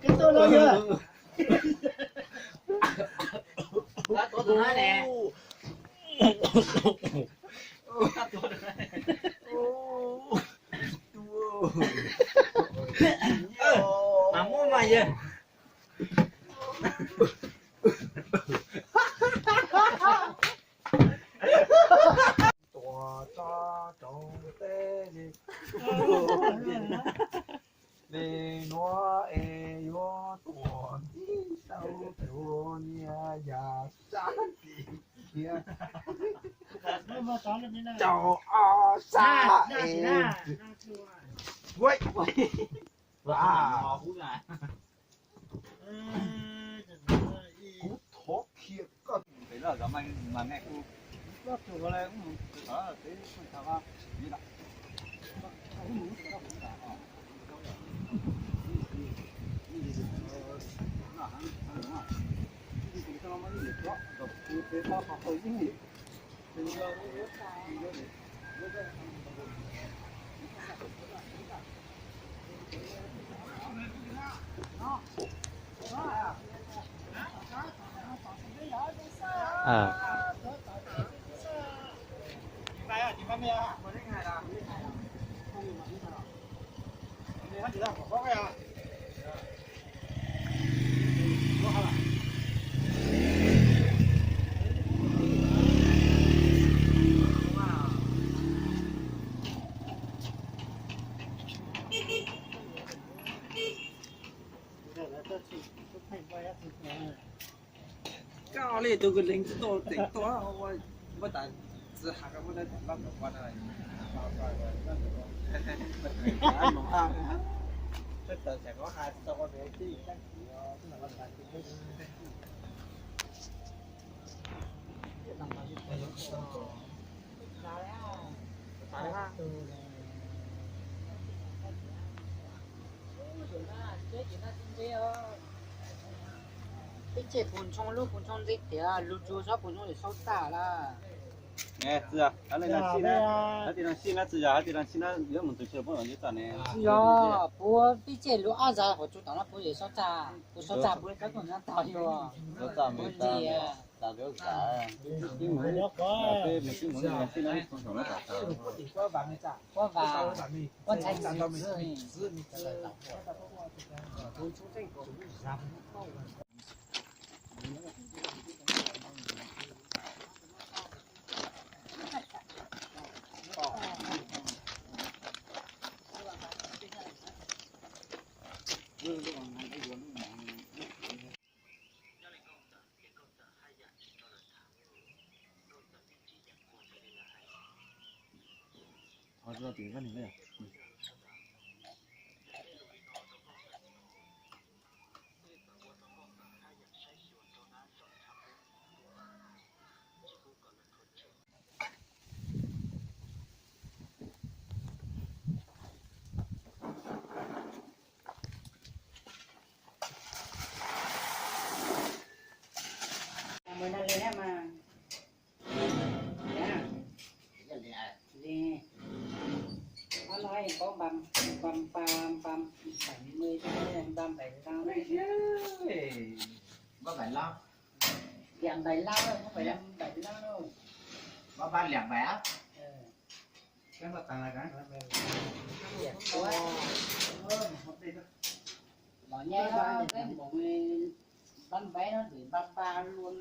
Koj tuaj los yog? Mas muaj mas yog. Tuaj tso rau teb li, li nuav es yuav tuaj ntxiv tau tus niag yam sab tim kiag rau ob sab es. Kuv thov kiag koj. Koj li tus kws leeg tsis tau tseem tuaj, muab tas txi has muab tas loj ntawm ua na. Peb tseg puv ntshoo lub puv ntshoo ntxiv tias lug tsuag tsob puv ntshoo yawm saub tag lawm. Txi yog, hab tig no sij na, txi yog hab tig no sij na, yuav mus tus tsis pub los nyob tom ne. Txi yog, puv peb tseg lug ob zag hauv tsuag tom no puv yawm saub tag, puv saub tag puv tsob puv ntshoo tag yog. Puv ntxiv. Quab vas, quab ntxhais ntxwv. Liam npaim lauj, npaim lauj. Los nyaij peb npaim no npaim pab luaj.